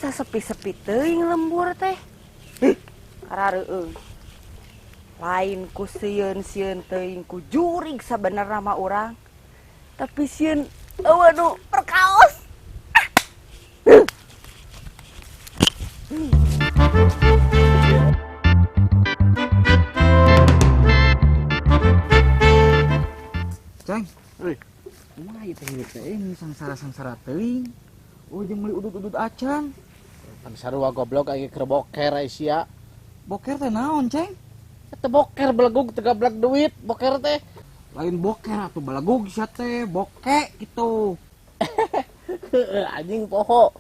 Asa sepi-sepi teuing lembur teh. Karareueung. Lain ku sieun-sieun teuing ku jurig sabenerna mah urang. Tapi sieun eueuh nu perkaos. Ceng, euy. Kumaha ieu teh hirup teh sangsara-sangsara teuing. Oh jeung meuli udud-udud acan. Pan sarua goblok aya keur boker ai sia. Boker teh naon, Ceng? Teu boker belegug teu gablek duit, boker teh. Lain boker atuh belegug sia teh, boke gitu. Anjing poho.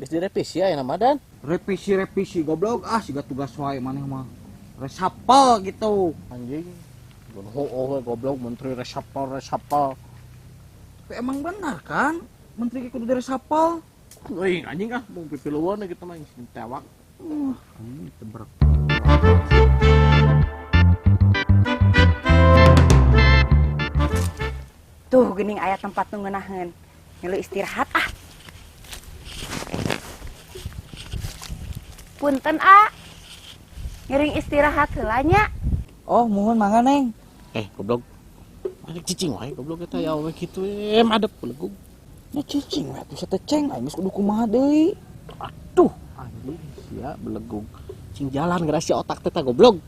Geus direvisi aya nama dan. Revisi-revisi goblok ah siga tugas wae maneh mah. Reshuffle gitu. Anjing. Mun hooh goblok menteri reshuffle reshuffle. Tapi emang benar kan? Menteri kudu direshuffle. Euy anjing ah mau pipiluan gitu mah geus ditewak. Anjing tebrak. Tuh geuning aya tempat nu ngeunaheun. Ngilu istirahat ah. Punten a. Ngiring istirahat heula nya. Oh, muhun mangga Neng. Goblok. Anjing cicing wae goblok eta ya we kitu madep belegug. Nya cicing we atuh teh Ceng, aing geus kudu kumaha deui. Aduh, anjing sia belegug. Cing jalan geura sia otak teh goblok.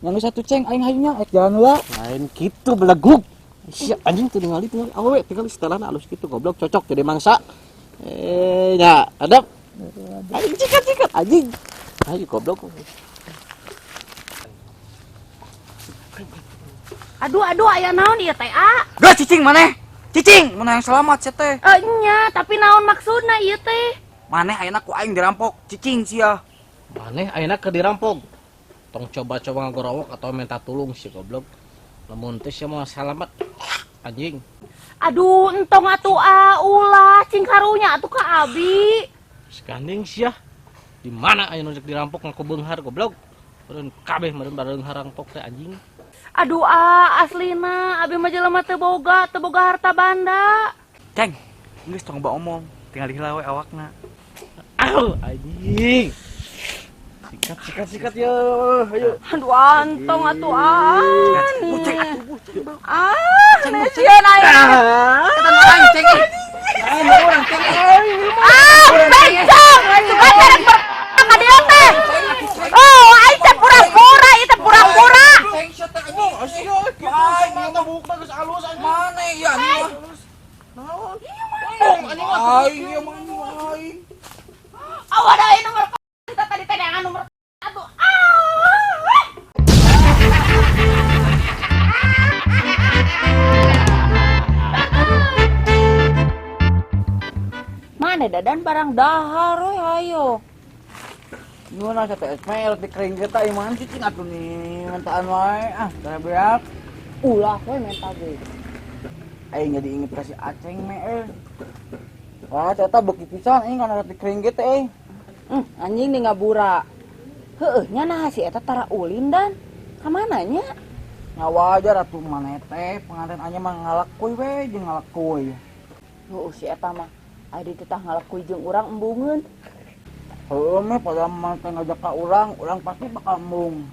Nya geus atuh Ceng, aing hayang nya ek jalan heula. Lain kitu belegug. Sia anjing teu ningali tinggal awewe tinggal setelan alus kitu goblok cocok jadi mangsa. Nya adep. Anjing cikat-cikat anjing. Ayo goblok. Aduh aduh aya naon ieu teh a? Geus cicing maneh. Cicing, mun hayang selamat sia teh. Nya, tapi naon maksudna ieu teh? Maneh ayeuna ku aing dirampok, cicing sia. Maneh ayeuna keur dirampok. Tong coba-coba ngagorowok atau minta tulung si goblok. Lamun teh sia moal salamet anjing. Aduh, entong atuh a ulah cing karunya atuh ka abi. Segandeng sia. Di mana aya nu dirampok ngaku beunghar goblok. Meureun kabeh meureun bareunghar rampok teh anjing. Aduh a aslina abi mah jelema teu boga harta banda. Ceng, geus tong loba omong, tinggal heula we awakna. Au anjing. Sikat sikat sikat yo, ayo. Aduh antong atuh ah. Ceng atuh, ceng. Ah, sieun aing. Eta nu aing ceng. Aing urang ceng. Ah, bencong. Sugan rek ka dieu teh. Oh, aing teh pura-pura, ieu teh pura-pura. Ceng sia teh anjing. Sia kitu aing mah bukna geus alus anjing. Mane ya anjing mah. Naon? Anjing aing ieu mah aing. Awas aing nomor kita tadi teh dengan nomor atuh. Ah. Mana dadan barang dahar we ayo. Gimana sia teh SML di kering kita iman cicing atuh nih mentaan wae ah tara beak. Ulah we menta ge. Aing jadi inget ka si Aceng me euy. Wah, eta beuki pisan aing kana roti kering ge teh. Anjing nih ngabura. Heueuh nya nah si eta tara ulin dan. Ka mana nya? Nya wajar atuh maneh teh pengantin anya mah ngalekuy we jeung ngalekuy. Heueuh si eta mah aya dititah ngalekuy jeung urang embungeun. Heueuh meh padahal maneh teh ngajak ka urang, urang pasti bakal embung.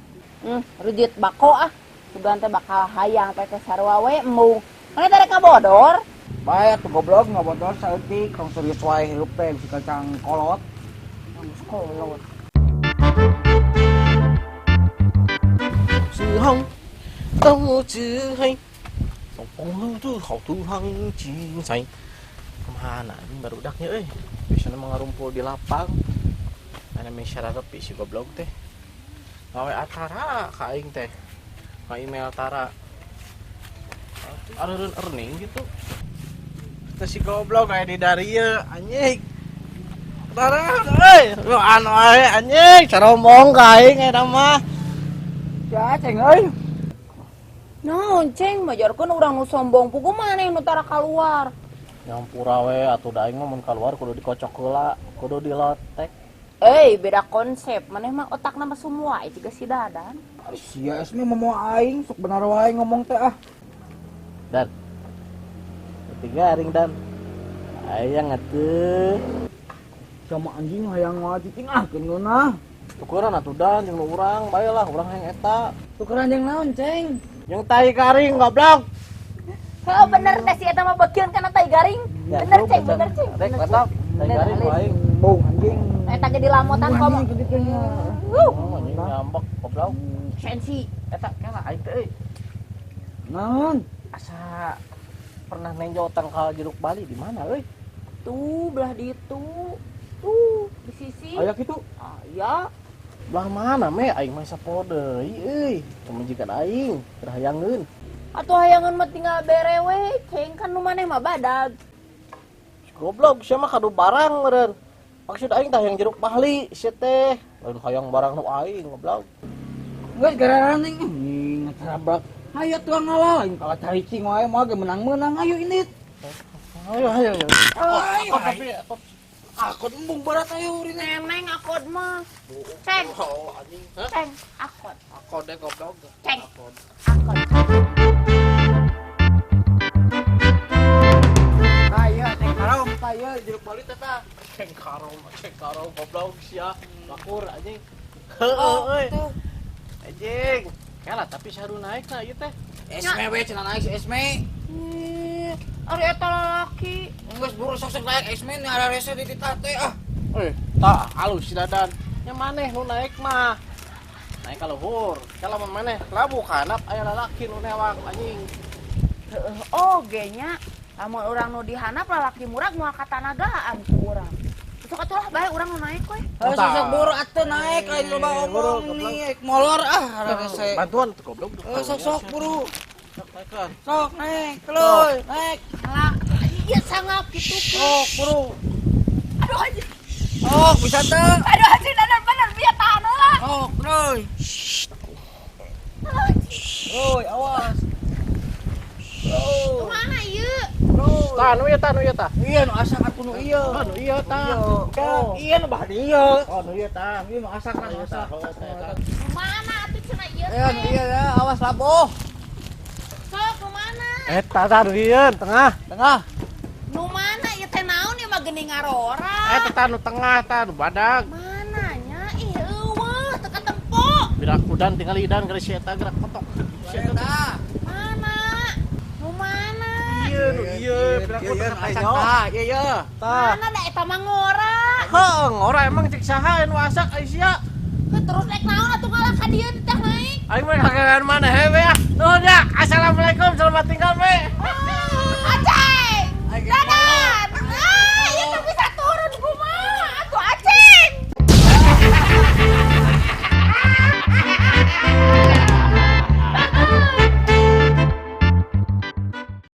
Rujit bako ah. Sugan teh bakal hayang teh sarua we embung. Maneh teh rek ngabodor? Bae atuh goblok ngabodor saeutik, tong serius wae hirup teh bisi kacang kolot. Kolot. 子航，都子黑，tong tuh kau Tuhan cintai. Kemana ini barudaknya euy? Biasanya mah ngarumpul di lapang. Mana masyarakat si goblok teh. Gawe atara ka aing teh. Ka email tara. Areureun earning gitu. Teh si goblok aya di darieu anjing. Tara euy, lu anu wae anjing, caromong ka aing eta mah. Ya Ceng euy. Naon Ceng, majarkeun urang nu sombong pugu maneh nu tara kaluar. Nyampura we atuh da aing mah mun kaluar kudu dikocok heula, kudu dilotek. Beda konsep, maneh mah otakna mah semua jiga si Dadan. Sia esme momo aing sok benar wae ngomong teh ah. Dan. Tiga garing Dan. Ayang atuh. Sama anjing hayang wae cicing ah keun ngeunah. Tukeran atuh dan jeung nu urang bae lah urang hayang eta. Tukeran jeung naon, Ceng? Jeung tai garing goblok. Heuh bener teh si eta mah beukieun kana tai garing. Bener Ceng, bener Ceng. Rek eta tai garing ku aing. Bung anjing. Eta ge dilamotan komo. Oh, anjing ngambek goblok. Sensi. Eta kela aing teh euy. Naon? Asa pernah nenjo tangkal jeruk Bali di mana euy? Tuh belah ditu. Tuh di sisi. Aya kitu. Aya. Belah mana me aing mah sapoe deui euy. Pamajikan aing keur hayangeun. Atuh hayangeun mah tinggal bere we, Ceng kan nu maneh mah badag. Goblok sia mah kadu barang meureun. Maksud aing tah hayang jeruk Bali sia teh. Lain hayang barang nu aing goblok. Geus gararaning ngetarabrak. Hayo tuang ngalah, aing kalah caricing wae moal ge menang-menang ayo indit. Ayo ayo ayo. Ayo tapi akod embung barat ayo rina. Neneng akod mah. Ceng. Oh anjing. Ceng, akod. Akod deh goblok. Ceng. Akod. Tah ieu ceng karom, tah ieu jeruk Bali teh tah. Ceng karom goblok sia. Bakur anjing. Heueuh euy. Anjing. Kela tapi saru naik na ieu teh. Esme we cenah naik si Esme. Ari eta lalaki. Geus buru sok-sok naik Esme ni ararese di titah teh ah. Tah alus si Dadan. Nya maneh nu naik mah. Naik ka luhur. Kela mun maneh labuh ka handap aya lalaki nu newak anjing. Heueuh oge nya. Lamun urang nu dihandap lalaki murag moal katanagaan ku urang. Sok atuh lah bae urang nu naik we. Heuh sok buru atuh naik lain loba omong nih molor ah ararese. Bantuan tuh goblok. Heuh sok-sok buru. Sok naikkeun. Sok naik, keluy, naik. Alah, ieu sangap kitu. Sok buru. Aduh anjing. Sok bisa teu. Aduh anjing bener bieu tahan heula. Sok, keluy. Oi, awas. Mana ieu? Tah nu ieu tah nu ieu tah. Iya nu asak atuh nu ieu. Oh, nu ieu tah. Oh, iya nu bah ieu. Oh, nu ieu tah. Ieu nu asak lah asak. Mana atuh cenah ieu teh? Nu ieu ya, awas labuh. Sok nu mana? Eta tah nu ieu tengah. Tengah. Nu mana ieu teh naon ieu mah geuning ngarora. Eta tah nu tengah tah nu badag. Mana nya? Ih eueuh teu katempo. Birak udan tinggal idan geus si eta gerak kotok. Si eta. Mana? Nu mana? Ieu nu ieu birak udan asak tah. Ieu ieu. Tah. Mana da eta mah ngora. Heuh, ngora emang cek saha anu asak ai sia. Heuh terus rek naon atuh ngalah ka dieu teh naik. Aing mah kagean maneh we ah. Nuhun ya. Assalamualaikum, selamat tinggal we.